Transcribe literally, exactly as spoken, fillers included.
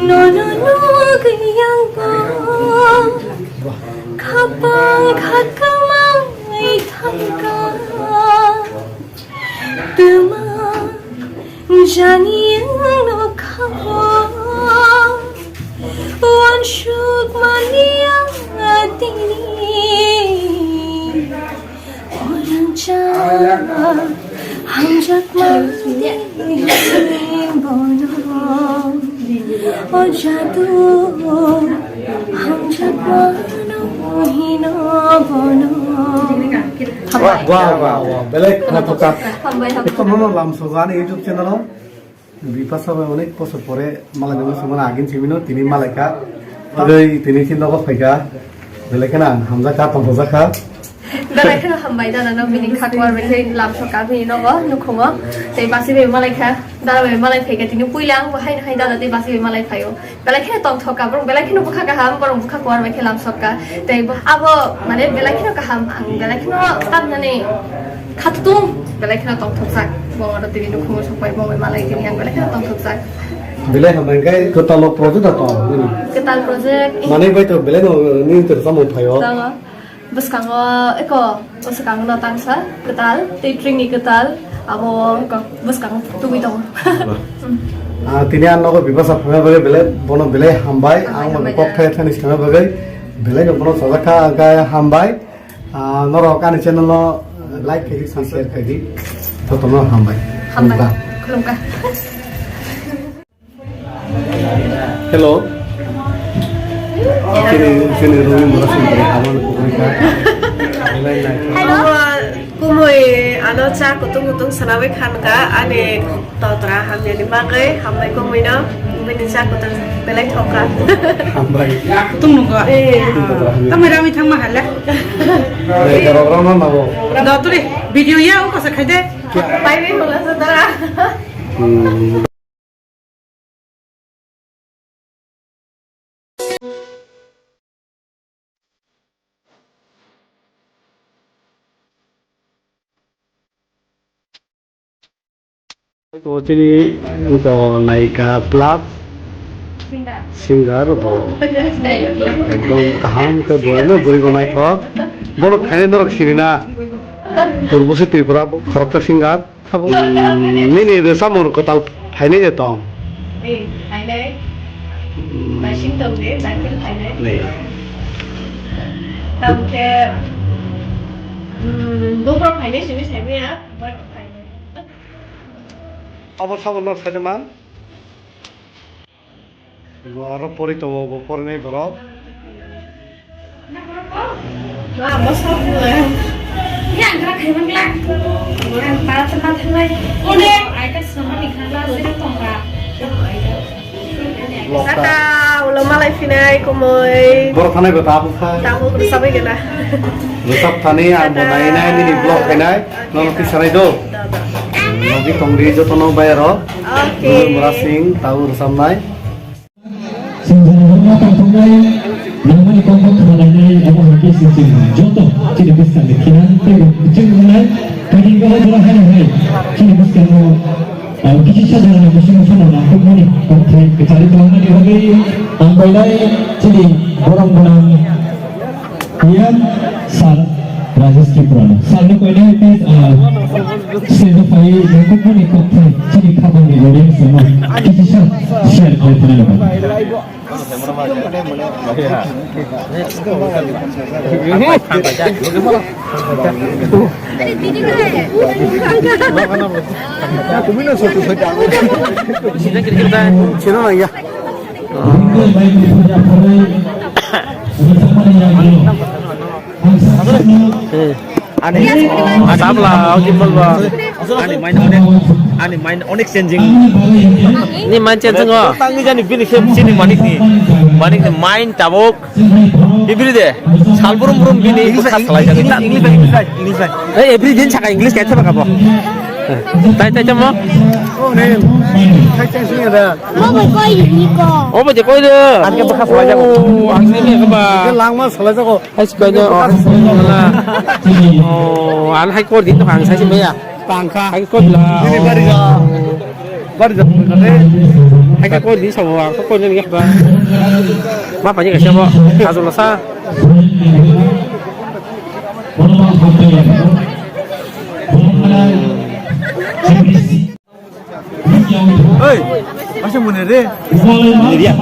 Nono nugwi ang bo khapang khakamai thangkha. Twma jani ang no khabo wansuk mani ang tini. Orang cha hamjakma bono. O jadu hamjakma no hino bono. Wah, wah, wah, wah. Belai khna thokha. Hambai, hambai. Eko nono lam sojani YouTube channel o. Bipasa bai onek bosor pore malai nungwi songmani agin simino tini malaikha. Agwi tini khe nogo phaikha. Belai kheno ang hamjakha, tongthokjakha. Belai kheno hambai dada no bini khakwar bai khe lam sokha bini nogo nukhungo. Tei basi bai malaikha. Dada bai malai phaikha tini puila ang bo haino hai dada tei basi bai malai phaio. Belai kheno tongthokha borok belai kheno bwkha kaham borok bwkha kwar bai khe lam sokha. Tei bo abo mane belai kheno kaham ang belai kheno tamnani. Khattung belai kheno tongthokjak. Bo oro tini nukhungo sokpai bo bai malai tini ang belai kheno tongthokjak. Belai hambai khe kwtal o project da tong nini. Kwtal project. Manwi bai to belai no nini to samung phaio. Tongo. Bwskango eko bwskango no tangsa kwtal tei tringni kwtal abo eko bwskango tubui tongo. Ah, tini ang nogo bipasa phangna bagwi belai bono belai hambai. Hambai, ang hambai kok da. Thai thani sangna bagwi belai no bono sajak kha khe hambai. Ah, norok ani channel no like khaidi, share khaidi. Jotono hambai. Hambai. Khulumkha. Khulumkha. Hello. Chini, chini Robi Mura Sundari, abo ni pukri kha. Hello. Kumui ano cha kutung kutung sanawi khan kha, ani totra hamyani bagwi hambai kumui no, bini cha kutung belai thok kha. Hambai. Kutung nungkha. Eh. Kutung totra hamya. Tamai rami thangma hala. Dai, darok rok no nabo. Dotri, video ya, ungkha sa khaide. Pai bai hola sa tara. Hmm. O chini to naika plus singer bo ekdom kaham khe bo no bwrwi bo naithok. Bono khainai norok sirina. Purbo se Tripura bo khoroksa singer. Abo, mm, nini rwchapmung kwtal phainai de tong? Eh, phainai. Naising tong de, naising phainai. Ni. Tamo khe, mm, buphang phainai simi saimaya, buphang phainai. Abo sabo no saimang. Bo aro pori tongo, bo porinai borok. Tata, ulo malai phinai kumui. Borok thanai bo tabuk kha. Tabuk rwchapwi gana. Rwchap thani ang bo nai nai nini vlog khainai. Nono kisa nai do. Logi tongdi jotono bayaro. Okay. Mura Singh, tabuk rwchapnai. Singjarokno tongthoknai, nangmani kokno khwlainai, abo hai khe sing sing joto chini bwskangni khinan tei bo kuchuk wngnai, kaining kabo jora hai hai chini bwskango, ah, kisi sajagni bisingo phano nangkukmani kokthai kwchari tongmani bagwi ang bailai chini borok gwnang. Yang Sir Rajesh Tripura. Sir no koinai please, ah, stage o phai nangkukmani kokthai chini khapangni audience no kisa share khlai phano. Sino na ya. Ani, ani samla, o gimbal ba. Ani mind onek, ani mind onek changing. Ni mind changing o. Tangni jani bini khe chini manik ni, manik ni mind tabok. Ibri de, sal burum burum bini bwkha salai jani. English bai, English bai, English bai. Eh, every din saka English kaisa baka bo. Tai tai chamo. Oh, ne. Tai tai sini ada. Mo bai koi ni ko. Oh, bai koi de. Anke bwkha salai jago. Oh, ang sini ba. Ke langma salai jago. Hai si koi de. Oh. Oh, an hai kor din to ang sai si maya. Tangkha. Hai kor la. Ini bari ga. Bari da kare. Hai ka koi di sabo, ang koi ni ba. Ma pani ka sabo. Kazu lo sa. Hey, asa mune re. Ni dia.